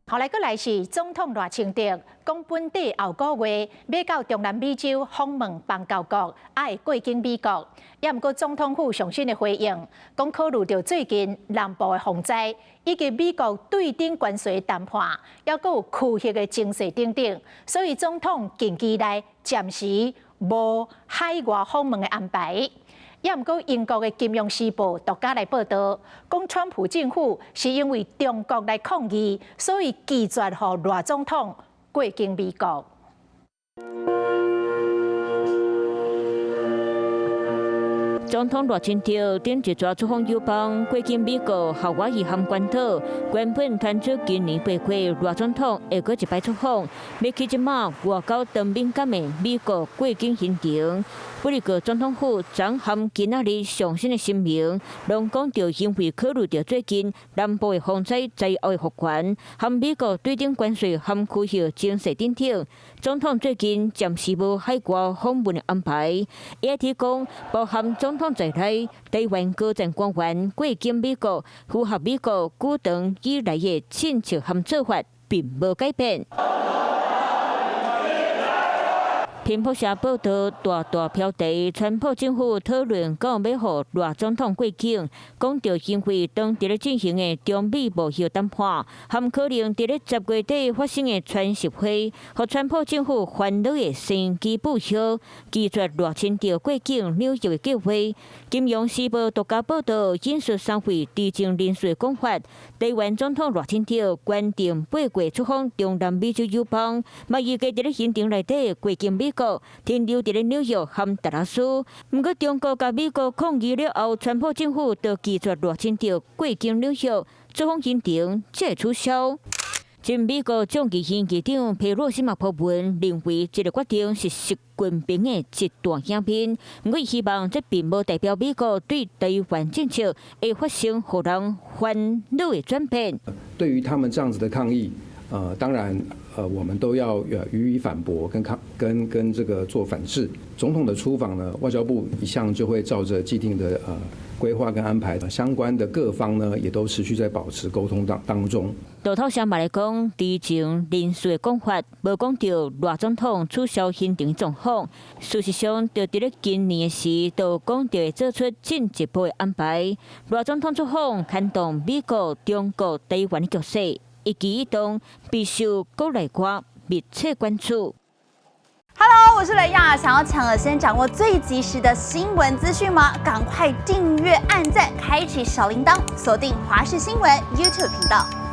後來閣來是總統賴清德講，本底後個月欲到中南美洲訪問邦交國，也會過境美國。也毋過總統府上新的回應，講考慮著最近南部的洪災，以及美國對頂關稅談判，猶閣有區域的情勢等等，所以總統近期內暫時無海外訪問的安排。也毋過英國的《金融時報》獨家來報導，講川普政府是因為中國來抗議，所以拒絕予賴總統過境美國。總統賴清德頂一逝出訪友邦，過境美國夏威夷和關島，原本傳出今年8月賴總統會閣一擺出訪，欲去這馬外交當敏感的美國過境行程。不過總統府昨和今仔日上新的聲明，攏講著因為考慮著最近南部的洪災災後的復原，和美國對頂關稅和區域情勢等等，總統最近暫時無海外訪問的安排。也提講，包含總統在內，台灣高層官員過境美國，符合美國古長以來的政策和做法，並無改變。彭博社報導，大大標題，川普政府討論講欲予賴總統過境，講著因為當佇咧進行的中美貿易談判，含可能佇咧10月底發生的川習會，予川普政府煩惱的生機報銷，拒絕賴清德過境紐約的計劃。金融時報獨家報導，引述三位知情人士的講法，台灣總統賴清德原定8月出訪中南美洲友邦，嘛預計佇咧行程內底過境美國，停留佇咧紐約和達拉斯。毋過中國佮美國抗議了後，川普政府就拒絕賴清德過境紐約，出訪行程才會取消。前美國眾議院議長佩洛西嘛鋪文，認為這个決定是習近平的一段影片。毋過希望這並無代表美國對台灣政策會發生予人煩惱的轉變。對於他們這樣子的抗議，當然，我們都要予以反駁，跟抗跟跟這個做反制。總統的出訪呢，外交部一向就會照着既定的規劃跟安排，相關的各方呢，也都持續在保持溝通當中。路透社嘛來講，知情人士的講法，無講著賴總統取消行程狀況。事實上，就佇咧今年的時，就講著會做出進一步的安排。賴總統出訪，牽動美國、中國、台灣的局勢，一舉一動備受國內外密切關注。 Hello，我是雷亞，想要搶了先掌握最及時的新聞資訊嗎？趕快訂閱、按讚、開啟小鈴鐺，鎖定華視新聞 YouTube 頻道。